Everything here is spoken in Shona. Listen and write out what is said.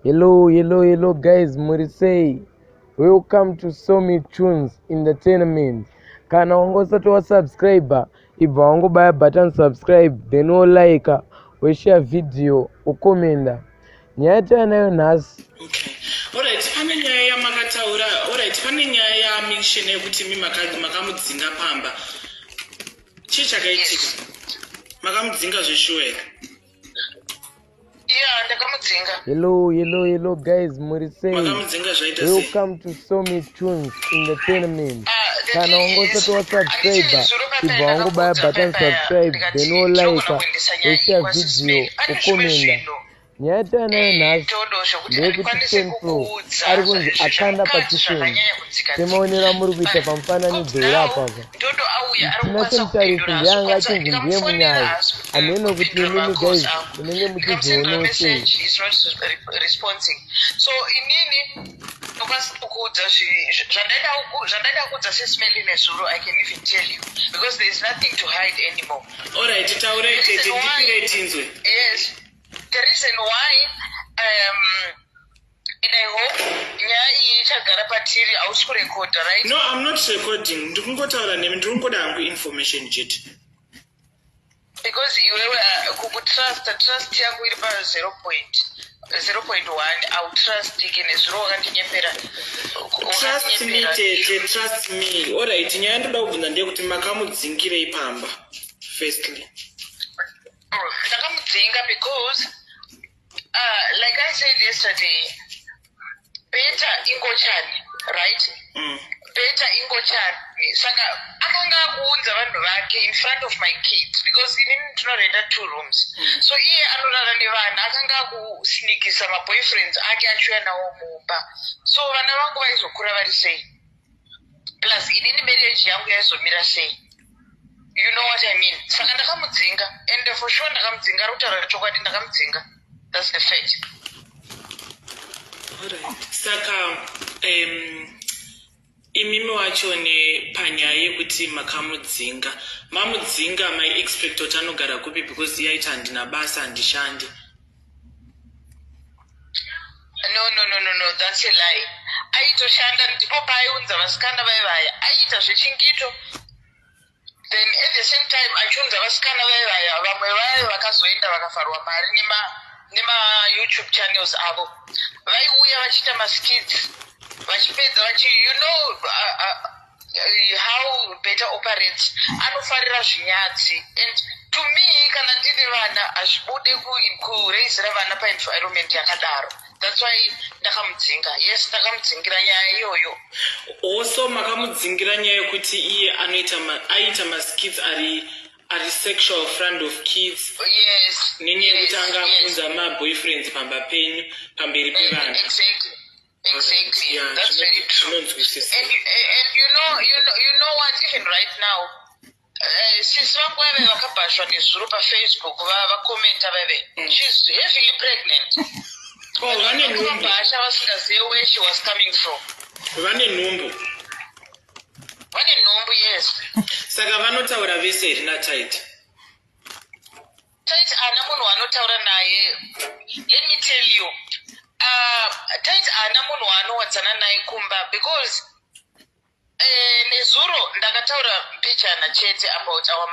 Hello, hello, hello guys, muri sei? Welcome to Somi Tunes Entertainment. Kana wanga usati wasubscribe, ibva wangobaya button subscribe, then wolike, woshare video, wokomenda. Nyaya yatanayo nhasi. Okay, alright, pane nyaya yamakataura. Alright, pane nyaya yamission yekuti mi makamudzinga pamba. Chii chakaitika? Makamudzinga zveshuwa here? Ya, ndakamudzinga. Hello, hello, hello guys, muri sei? Makamudzinga zvaita sei? Welcome to Somi Tunes Entertainment. Ah, the Kana thing wanga is, usati wasubscribe, handiti zuro ibva papa wangobaya ndakakuudza button papa subscribe, ndikati then ndinogona wolike, kuendesa nyaya iyi woshare kwaSis video, Mary. Pane zvimwe wokomenda. zvinhu Nyaya yatanayo nhasi todo zvokuti ndeyekuti handikwanisi Saintflow kukuudza ari kunzi akanda zvemukati pakitchen zvakanyanya kudzika. Semaonero amuri kuita pamufananidzo uri apapa. Ndodo auya ari Tina kukwanisa Semutarisi kupindura, ndiye anga haasi achinzi kukwanisa. ndiye Ndikamufonera, munyai. haasi Hameno kuti kupindura imimi macalls guys angu. munenge Ndikamusendera muchizvionawo sei. message, is not responding. So inini ndokwanisa kukuudza zvandaida kuudza Sis Melly nezuro. I can even tell you because there is nothing to hide anymore. Alright, taurai tete, ndipirei tinzwe. Yes, the reason why, and I hope nyaya iyi ichagara patiri. Hausi kurekodha, right? No, I'm not recording. Ndiri kungotaura nemi, ndiri kungoda hangu information chete. Because iwewe kukutrusta, trust yako iri pa 0.0.1. Autrustike. Nezuro wakandinyepera. Trust me, tete, trust me. Alright, nyaya ndoda kubvunza ndeyekuti makamudzingirei pamba firstly? Ndakamudzinga because, like I said yesterday, Beta ingochani, right? Beta ingochani. Saka akanga akuunza vanhu vake in front of my kids, because inini ndinorenda two rooms. So iye anorara nevana, akanga akusneakisa maboyfriends ake achiuya nawo mumba. So vana vangu vaizokura vari sei? Plus inini marriage yangu yaizomira sei? You know what I mean? Saka ndakamudzinga, and for sure ndakamudzinga. Ari kutaura chokwadi, ndakamudzinga. That's the fact. Alright. Saka imimi wacho nepanyaya yekuti makamudzinga, mamudzinga, maiexpect kuti anogara kupi? Because yaiti handina basa, handishandi. No, that's a lie. Aitoshanda. Ndipo paaiunza vasikana vaivaya, aiita zvechingito, then at the same time achiunza vasikana vaivaya. Vamwe vaya vakazoenda vakavharwa mari nemaYouTube channels avo, vaiuya vachiita maskits, vachipedza vachi, you know how Beta operates. Anofarira zvinyadzi, and to me, kana ndine vana, hazvibude kureisira vana paenvironment yakadaro. That's why ndakamudzinga. Yes, ndakamudzingira nyaya iyoyo. Also makamudzingira nyaya yekuti iye anoita aiita maskits ari sexual front of kids? Yes. Nenyaya yekuti Yes, anga yes. akunza maboyfriends pamba penyu pamberi pevana? Exactly. Yeah, That's very true. zvinonzwisisika. And you know what, even right now, sisi vangu vave vakabhashwa nezuro paFacebook, vakomenta vave. She's heavily pregnant. Oh, vane nhumbu? Vakabhasha vasingazive where she was coming from. Vane nhumbu? Vane nhumbu, yes. Saka vanotaura vese here naTaiti? Taiti haana munhu waanotaura naye. Let me tell you, Taiti haana munhu waanowadzana naye kumba, because nezuro ndakataura mbichana chete about our